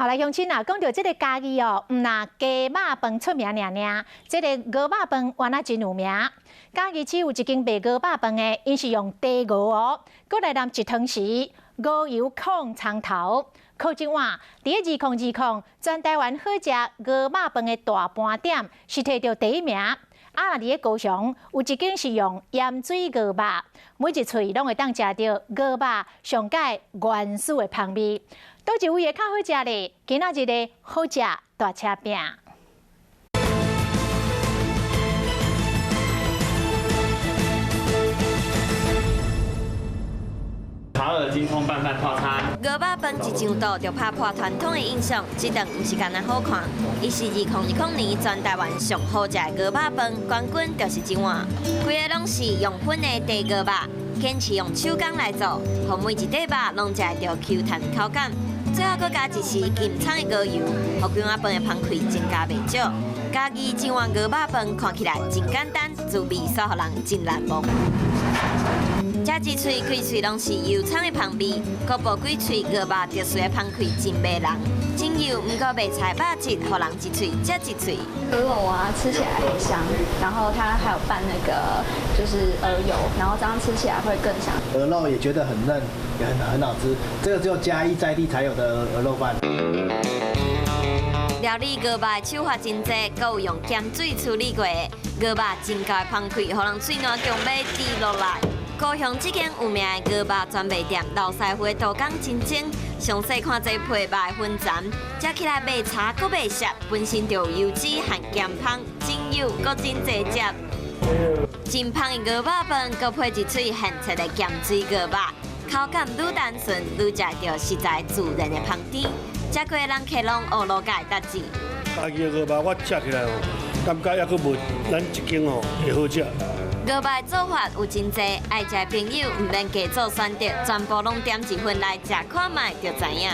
好來，鄉親啊，講著這个嘉義哦，毋若雞肉飯出名爾爾，這个牛肉飯原來真有名。嘉義市有一間賣牛肉飯的，𪜶是用茶熬哦，閣來淋一湯匙牛油控蔥頭，靠這碗，佇咧2020全台灣好食牛肉飯的大盤點是提著第一名。啊，佇咧高雄有一間是用鹽水牛肉，每一喙攏會當食著牛肉上蓋原始的芳味。佗一位會較好食咧？今仔日的好食大車拼。卡爾精通拌飯套餐。牛肉飯一上桌就拍破傳統的印象，這頓毋是干焦好看，伊是2020年全台灣上好食的牛肉飯冠軍，就是這碗。規个攏是用粉的茶牛肉，堅持用手工來做，予每一塊肉攏食會著 Q 彈口感。最後閣加一匙金蔥的牛油，予規碗飯的芳氣增加袂少。嘉義這碗牛肉飯看起來真簡單，滋味煞予人真難忘。食一喙，規喙攏是油蔥的芳味，閣無幾喙牛肉特殊的芳氣真迷人。真油，毋過袂柴肉質，予人一喙接一喙。鵝肉啊，吃起來很香，然後它還有拌那個就是鵝油，然後這樣吃起來會更香。鵝肉也覺得很嫩，也很好吃。這個只有嘉義在地才有的鵝肉飯。料理牛肉的手法真濟，閣有用鹹水處理過的牛肉，真厚的芳氣，予人喙瀾強欲滴落來。高雄這間有名的牛肉專賣店，老師傅的刀工真精，詳細看這皮肉的粉層，食起來袂柴閣袂澀，本身就有油脂和鹹芳，真油閣真濟汁。真芳的牛肉飯，閣配一喙現切的鹹水牛肉，口感愈單純，愈食著實在自然的芳甜。食過的人客攏學路共伊答讚。家己的牛肉我食起來哦，感覺猶閣無咱這間哦會好食。牛肉的做法有真濟，愛食的朋友毋免加做選擇，全部攏點一份來食看覓就知影。